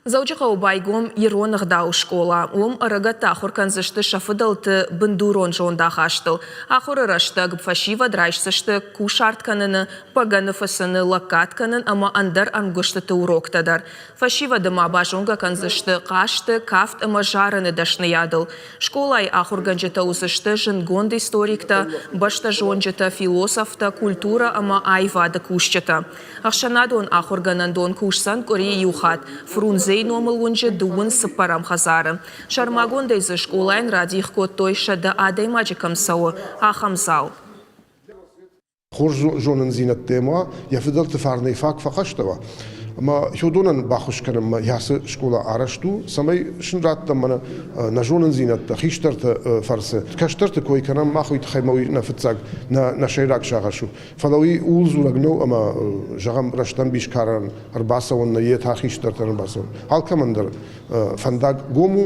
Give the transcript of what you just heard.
Дзӕуджыхъӕуы байгом ирон ӕгъдауы скъола. Уым ӕрыгӕттӕ ахуыр кӕндзысты сӕ фыдӕлты бындурон зондахастыл. Ахуыры рӕстӕг фӕсивӕд райсдзысты кусарт кӕныны, бӕгӕны фыцыны, лӕггад кӕнын ӕмӕ ӕндӕр ӕмгуыстыты уроктӕ дӕр. Фӕсивӕды ма базонгӕ кӕндзысты хъазты, кафт ӕмӕ зарыны дӕсныйадыл. Скъолайы ахуыргӕнджытӕ уыдзысты зындгонд историктӕ, бӕстӕзонджытӕ, философтӕ, культурӕ ӕмӕ аивады кусджытӕ. Ӕхсӕнадон ахуыргӕнӕндон кусдзӕн къуыри иу хатт Фрунзейы номыл уынджы дыууын цыппӕрӕм хӕдзары. Сӕрмагондӕй дзы скъолайӕн радих кодтой 100 адӕймаджы кӕм цӕуы, ахӕм зал. Хорз зонындзинӕдтӕ ма йӕ фыдӕлты фарнӕй фаг фӕхъӕстӕ уа. Ӕмӕ уыдонӕн баххуыс кӕнынмӕ йӕ ацы скъола арӕзт у, цӕмӕй сын раттӕм мӕнӕ нӕ зонындзинӕдтӕ хистӕрты фӕрцы. Кӕстӕрты кой кӕнӕм мах уый тыххӕй ӕмӕ уый нӕ фыццаг, нӕ сӕйраг сагъӕс у. Фӕлӕ уый ууыл дзурӕг нӕу, ӕмӕ, зӕгъӕм, рӕстӕмбис карӕн ӕрбацӕуын нӕ, йе та хистӕртӕн ӕрбацӕуын. Алкӕмӕн дӕр фӕндаг гом у.